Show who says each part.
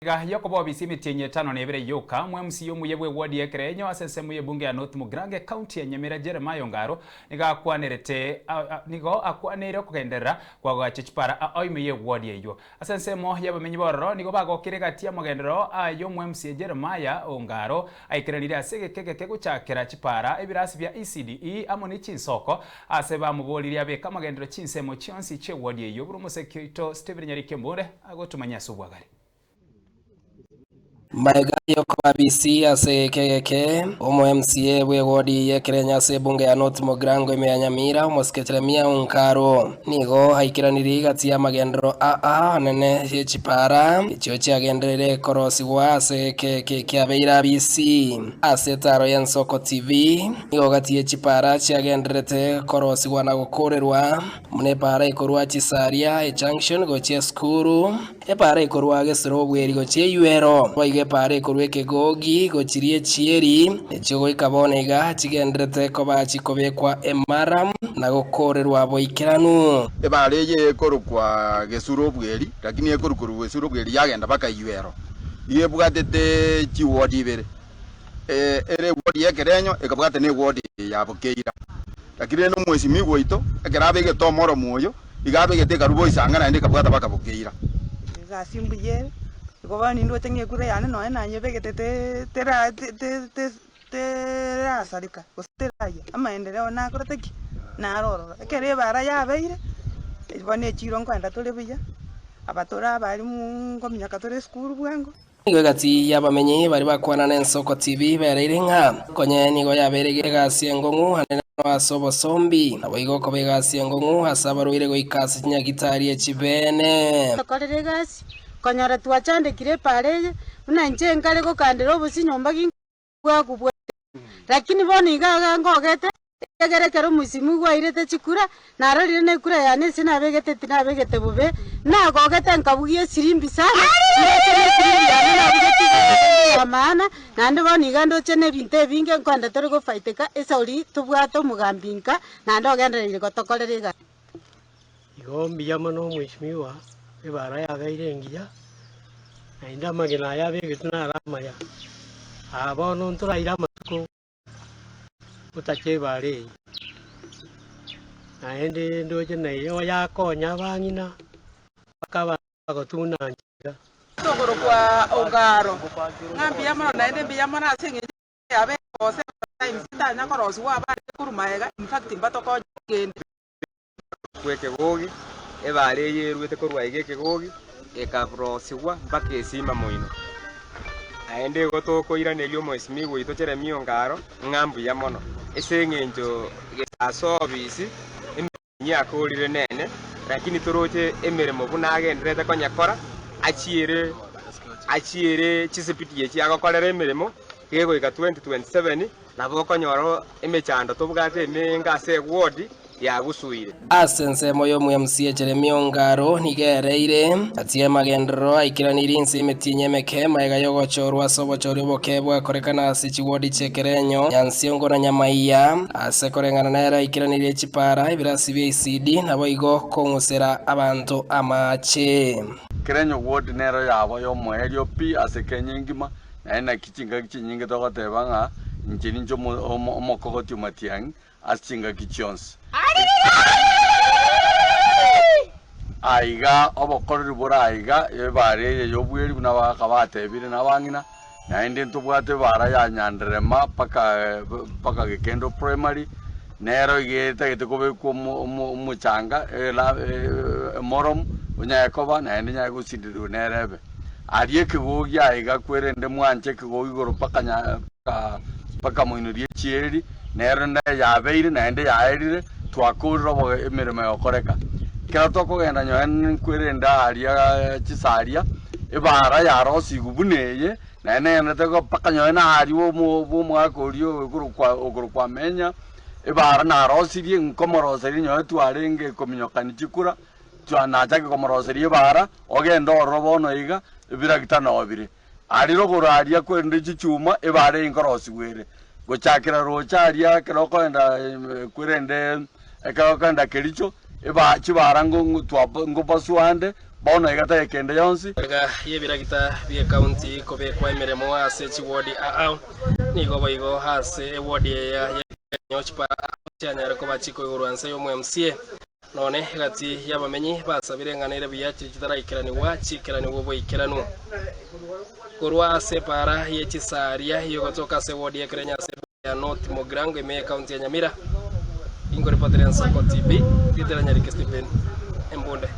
Speaker 1: Iga y'okoba obisi emetienyi etano na ebere yoka, omwMCA omuya bw'eward ya Ekerenyo ase ensemo y'ebunge ya North Mugirango ecounty ya Nyamira Jeremiah Ongaro nigo akwanerete nigo akwaneire okogenderera kwa goacha chipara ao ime y'eward eyio. Ase ensemo y'abamenyi b'ororo nigo bagokire egati y'amagenderero aye omwMCA Jeremiah Ongaro aikeranire ase egeka egeke gochakera chipara, ebirasi bia ECDE amo ne chinsoko ase bamoboririe abeke amagenderero chinsemo chionsi chi'eward eyio buna omoseki oito Stephen Nyariki Ombunde agotomanyia ase obwagare.
Speaker 2: Magega y'okoba BC ase egeka egeke, omo MCA bw'ewodi y'Ekerenyo ase ebunge ya North Mugirango ime ya Nyamira, omosike Jeremia Onkaro, nigo aikeranirie egati y'amagenderero aa anene ye chipaara echio chiagendereire korosigwa ase egeka eke kiabeire abc. Ase etaaro y'Ensoko TV, nigo gati ye chipaara chiagendererete korosigwa na gokoorerwa, buna epaara ekorwa Chisaria ejunction gochia esukuru, Epaara ekorwa gesero obweri gochia eyuero, boigo epaara ekorwa ekegogi gochiria echieri, echio goika bono iga chigendererete koba chikobekwa emara na gokoorerwa boikeranu.
Speaker 3: Epaara eye ekorokwa gesuro obweri, lakini ekorwa korwa gesuro obweri yagenda mpaka eyuero. Nigo ebwatete chiwodi ibere, ere ewodi y'ekerenyo ekabwata na ewodi ya bokeira. Lakini rende omwesimigwa oito, ekero abegete omoromo oyo, iga abegete ekaru boisanga naende ekabwata baka bokeira.
Speaker 4: Egasi mbuya ere, igo bono nindoche ng'a ekura yane nonye nanyebegete te- tera te- te- te- terasareka gose terayia, amaendeleo nakorete ki? Naro ororo. Ekero ebara yabeire, bono echiro nkoenda tore buya, aba tore abalimu nkominyoka tore esukuru bwango.
Speaker 2: Nigo egati y'abamenyi baria bakwana n'ensoko TV bereire ng'a konye nigo yabeire egasi engong'u anene mono ase obosombi, naboigo okoba egasi engong'u ase abarwaire goika ase chinyagitari echibeene.
Speaker 5: Tokorere egasi, konyora twachandekire epaara eye, buna inche nkare gokandera obosie nyomba ginkobwakubwa. Lakini bono iga iga ngogete, ekiagera ekero omoisia gwairete chikura, narorire nekura yane ase nabegete tinabegete bobe, nagogete nkabugia esirimbi sana, ndoche nesirimbi yane nabugetie iga ekaba ya maana, naende bono iga ndoche nebinto ebinge nkoenda tore gofaiteka esauri tobwate omogambi nka, naende ogendereire gotokorera egasi.
Speaker 6: Igo mbuya mono omweshimiwa, ebara yabeire engiya, naende amagena aya abegetwe naro amaya. Aa bono ntoraire amatuko gotacha ebara eye, naende ndoche naye oyakonya abang'ina mpaka abanto bagotuna nchera.
Speaker 4: Tokorokwa Ogaro, ng'a mbuya mono naende mbuya mono ase eng'encho yabeire gose sometimes tanya korosigwa abande korwa magega in fact mbatokonye kende.
Speaker 7: Bw'ekegogi, ebaare eye eruete korwa aiga ekegogi, ekarosigwa mpaka esima moino. Naende igo tokoiraneria omoesimigwa oito Jeremia Ongaro ng'a mbuya mono, ase eng'encho ase obisi emeremo akorire nene, lakini toroche emeremo buna agendererete konyekora, achiere achiere chisipiti echi agokorera emeremo, gegoika 2027 nabo okonyora emechando tobwate emenge ase eward yagusuire.
Speaker 2: Ase ensemo y'omoMCA Jeremia Ongaro nigo ereire gati y'amagenderero aikeranirie inse y'emetienyi emeke magega y'ogochorwa ase obochori oboke bwakorekana ase chiwodi chi'Ekerenyo, Nyansiongo na Nyamaiya. Ase koreng'ana nere aikeranirie chipara, ebirasi bia ECD naboigo kong'usera abanto amache.
Speaker 8: Kerenyo ward nero yabo y'omoerio pi ase Kenya engima, naende naki chingaki chinyinge togoteba ng'a inche ninche omokogoti o Matiang'i, ase chingaki chionsi. Aiga obokoreri bore aiga, ebaara eye y'obweri buna abagaka batebire na abang'ina, naende ntobwate ebaara ya Nyanderema mpaka mpaka Gekendo Primary, nero iga etagete kobekwa omo omo omochanga ela emoromu, onyare koba naende enyare gosindererwa nere ebe. Aria ekegogi aiga kwerende mwanche ekegogi igoro mpaka nya mpaka mpaka moino rie chieri, Nero yabeire naende yaerire, twakoorire oboge emeremo egokoreka. Ekero tokogenda nyowe nkwerende aaria chisaria, ebaara yarosigwe buna eye, naende negenderete igo mpaka nyowe naaria omo bw'omwaka oria okorokwa okorokwa Amenya, ebaara narosirie, nkomoroseria nyowe twarenge kominyokani chikura, twa nachake komoroseria ebaara, ogende ororo bono iga, ebiragita noo bire. Aria rogoro aria kwerende chichuma ebaare inkorosigwa ere, gochakera roche aria ekero okoenda kwerende ekero okoenda Kericho, eba chibaara ngo twaba ngobaswa ande. Bono iga tari kende yonsi.
Speaker 2: Magega y'ebiragita bi'ekaunti kobekwa emeremo ase chiwodi ao, nigo boigo ase ewodi eye ya Ekerenyo chipara ao chianyare koba chikoigorwa nse y'omo-MCA. Nonye egati y'abamenyi basabire eng'ana ere buya chiria chitaraikeranigwa chiikeranigwe oboikeranu. Korwa ase epaara ye chisaria y'ogotoka ase ewodi y'Ekerenyo ase ebunge ya North Mugirango ime y'ekaunti ya Nyamira, Inkoripotera Ensoko TV, Ritera Nyariki Stephen, Embunde.